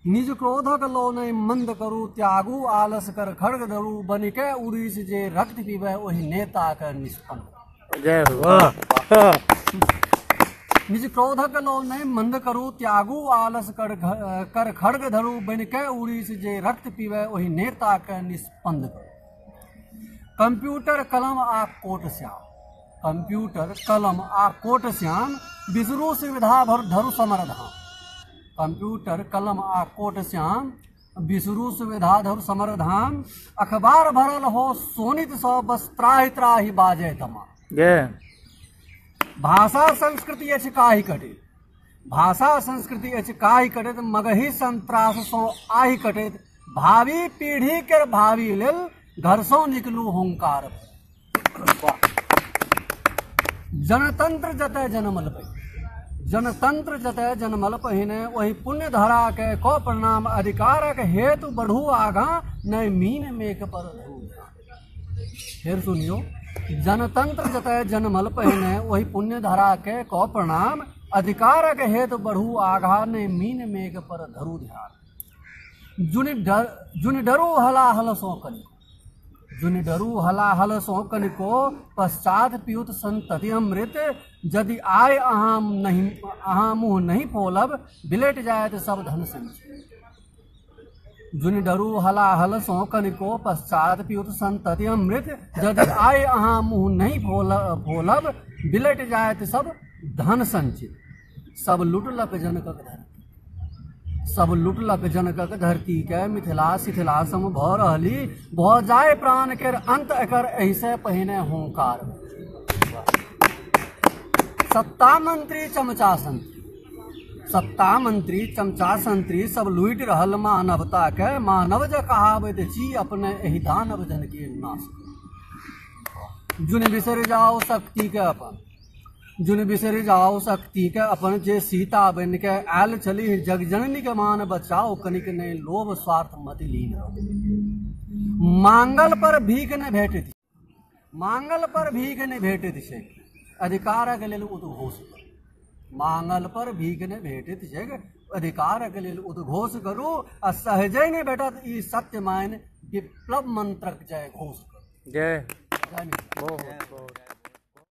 निज क्रोधक लो नहि मंद करू, त्यागू आलस कर खड़ग धरू, बनिके उड़ीस जे रक्त पीबै ओहि नेता के निष्पन्न। जय हो। निज क्रोधक लो नहि मंद करू, त्यागू आलस कर खड़ग धरू, बनिके उड़ीस जे रक्त पीबै ओहि नेता के निष्पन्न करू। कंप्यूटर कलम आ कोट श्याम, कंप्यूटर कलम आ कोट श्याम, बिसरू सुविधा भर धरु समरधाम। कंप्यूटर कलम आ कोट श्याम, बिसरू सुविधा धरु समरधाम, अखबार भरल हो सोनित सँ बस त्राहि त्राहि बाजे तमाम। भाषा संस्कृति अछि काहि कटैत, भाषा संस्कृति अछि काहि कटैत, मगही संत्रास सँ आहि कटैत, भावी पीढ़ी के भावी लेल घर सँ निकलू हुंकार। जनतंत्र जतय जनमल पहिने, जनतंत्र जतय जनमल पहिने, ओहि पुण्य धरा के क प्रणाम, अधिकारक हेतु बढ़ू आगाँ, नहि मीन मेघ पर धरू। फेर सुनियो, जनतंत्र जतय जनमल पहिने, ओहि पुण्य धरा के क प्रणाम, अधिकारक हेतु बढ़ू आगाँ, नहि मीन मेघ पर धरू ध्यान। जुनि डरू हलाहल सो कनिको, जुनि डरू हलाहल सो कनिको, पश्चात पियुत संतति अमृत, यदि आय अहाँ नहीं अहाँ मुँह नहीं फोलब, बिलट जायत सब धन संचित। जुनि डरू हलाहल सो कनिको, पश्चात पियुत संतति अमृत, यदि आय अहाँ मुँह नहीं फोलब, बिलट जायत सब धन संचित। सब लुटलक जनकक धरती, सब लुटलक जनकक धरती के, मिथिला शिथिला सम भऽ रहली, भऽ जाय प्राण के अंत एकर एहिसे पहिने हुंकार। सत्ता मंत्री चमचा संतरी, सत्ता मंत्री चमचा संतरी, सब लूटि रहल मानवता के, मानव जे कहाबैत छी अपने एहि दानव जन के नाश। जुनि बिसरि जाओ शक्ति के अपन, जुनि बिसरि जाओ शक्ति के अपन, जे सीता बनि के आयल छली, जगजननी के मान बचाओ, कनिक नहि लोभ स्वार्थ मति लीन रहू। मांगल पर भीख नहि भेटैत, मांगल पर भीख नहि भेटैत छैक, अधिकारक लेल उद्घोष करू। मांगल पर भीख नहि भेटैत छैक, अधिकारक लेल उद्घोष करू, आ सहजे नहि भेटत ई सत्य मानि विप्लव मंत्रक जय घोष करू। जय जय मिथिला। बहुत बहुत।